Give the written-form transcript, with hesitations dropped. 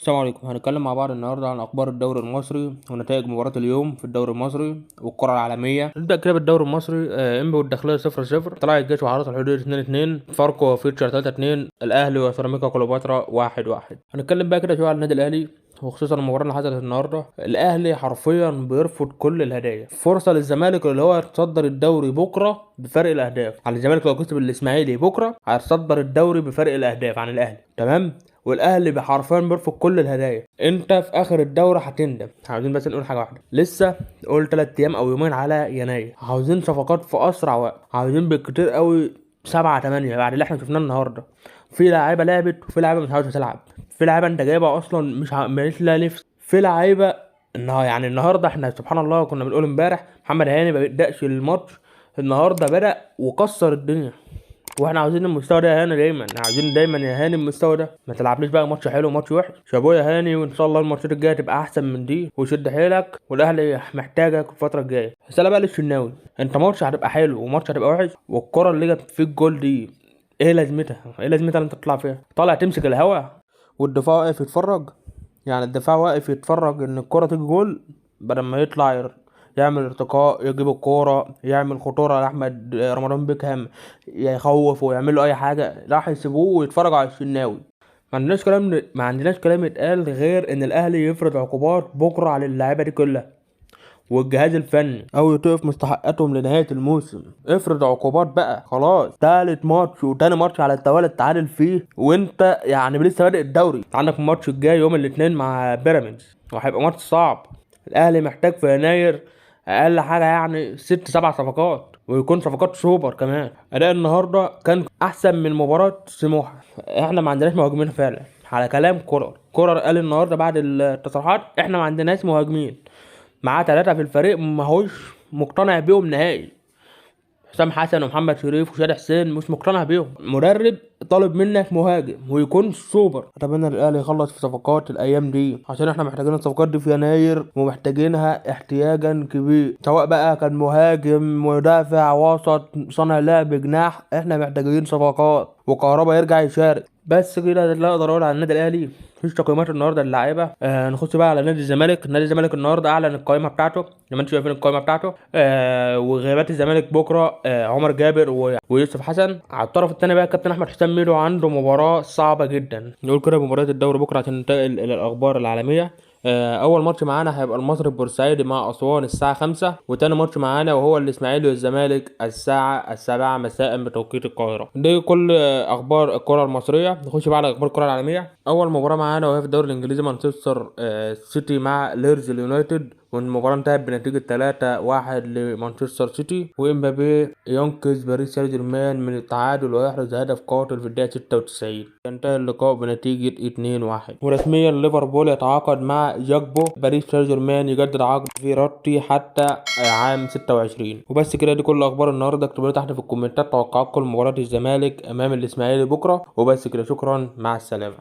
السلام عليكم. هنتكلم مع بعض النهارده عن اخبار الدوري المصري ونتائج مباراة اليوم في الدوري المصري والكرة العالمية. نبدأ كده بالدوري المصري. انبي والداخلية 0-0، طلائع الجيش وحرس الحدود 2-2، فاركو وفيوتشر 3-2، الاهلي وسيراميكا كليوباترا 1-1. هنتكلم بقى كده شوية عن النادي الاهلي، وخصوصا المباراة اللي حصلت النهارده. الاهلي حرفيا بيرفض كل الهدايا. فرصة للزمالك اللي هو يتصدر الدوري بكره بفرق الاهداف على الزمالك. لو كسب الاسماعيلي بكره هيتصدر الدوري بفرق الاهداف عن الاهلي، تمام؟ والاهلي حرفيا بيرفض كل الهدايا. انت في اخر الدوري هتندم. عاوزين بس نقول حاجة واحدة، لسه قول 3 ايام او يومين على يناير، عاوزين صفقات في اسرع وقت، عاوزين بالكتير قوي 7 8 بعد اللي احنا شفناه النهارده. في لعيبة لعبت وفي لعيبة مش عاوزه تلعب، في لعيبة انت جايبها اصلا مش لها نفس، في لعيبة يعني النهارده احنا سبحان الله كنا بنقول امبارح محمد هاني ما بيبداش الماتش، النهارده بدا وكسر الدنيا. واحنا عاوزين المستوى ده يا هاني دايما، عاوزين دايما يا هاني المستوى ده. ما تلعبليش بقى ماتش حلو وماتش وحش. شابوه يا هاني، وان شاء الله الماتشات الجاية تبقى احسن من دي، وشد حيلك والاهلي محتاجك الفترة الجاية. رسالة بقى للشناوي، انت ماتش هتبقى حلو وماتش هتبقى وحش، والكره اللي جت فيك جول دي ايه لازمتها؟ ايه لازمتها اللي انت تطلع فيها؟ طالع تمسك الهوا والدفاع واقف يتفرج، يعني الدفاع واقف يتفرج ان الكره تيجي جول، بدل ما يطلع يعمل ارتقاء، يجيب الكورة، يعمل خطورة لاحمد رمضان بيكهام، يخوف ويعمل له اي حاجة، راح يسيبوه ويتفرج على الشناوي. ما عندناش كلام يتقال غير ان الاهلي يفرض عقوبات بكره على اللعيبة دي كلها والجهاز الفني، او يتوقف مستحقاتهم لنهاية الموسم. افرض عقوبات بقى خلاص، تالت ماتش وتاني ماتش على التوالي التعادل فيه، وانت يعني لسه بادئ الدوري. عندك الماتش الجاي يوم الاثنين مع بيراميدز، وهيبقى ماتش صعب. الاهلي محتاج في يناير اقل حاجة يعني 6 7 صفقات، ويكون صفقات سوبر كمان. اداء النهارده كان احسن من مباراة سموحه. احنا ما عندناش مهاجمين فعلا، على كلام كولر. كولر قال النهارده بعد التصريحات احنا ما عندناش مهاجمين، معاه 3 في الفريق ما هوش مقتنع بيهم نهائي، حسام حسن ومحمد شريف وشادي حسين مش مقتنع بيهم. مدرب طالب منك مهاجم ويكون سوبر. اتمنى الاهلي يخلص في صفقات الايام دي، عشان احنا محتاجين الصفقات دي في يناير، ومحتاجينها احتياجا كبير، سواء بقى كان مهاجم، مدافع، وسط، صانع لعب، جناح، احنا محتاجين صفقات، وكهربا يرجع يشارك. بس كده لا اقدر اقول على النادي الاهلي. مفيش تقييمات النهارده للاعيبه. نخش بقى على نادي الزمالك. نادي الزمالك النهارده اعلن القائمة بتاعته، زي ما انتم شايفين القائمة بتاعته. وغيابات الزمالك بكره عمر جابر ويوسف حسن. على الطرف الثاني بقى كابتن احمد حسام ميدو عنده مباراة صعبة جدا. نقول كده مباراة الدوري بكره عشان ننتقل الى الاخبار العالمية. اول ماتش معانا هيبقى المصري البورسعيدي مع اسوان الساعة 5، وتاني ماتش معانا وهو الاسماعيلي والزمالك الساعة 7 مساء بتوقيت القاهرة. دي كل اخبار الكره المصرية. نخش بقى على اخبار الكره العالمية. اول مباراة معانا وهي في الدوري الانجليزي، مانشستر سيتي مع ليرز اليونايتد، والمباراة انتهت بنتيجة 3-1 لمانشستر سيتي، وإمبابي ينقذ باريس سان جيرمان من التعادل ويحرز هدف قاتل في الدقيقة 96. ينتهي اللقاء بنتيجة 2-1. ورسميا ليفربول يتعاقد مع جاكبو، باريس سان جيرمان يجدد عقد فيراتي حتى عام 26. وبس كده، دي كل اخبار النهارده. اكتبوا لي تحت في الكومنتات توقعاتكم لمباراة الزمالك امام الاسماعيلي بكره. وبس كده، شكرا، مع السلامة.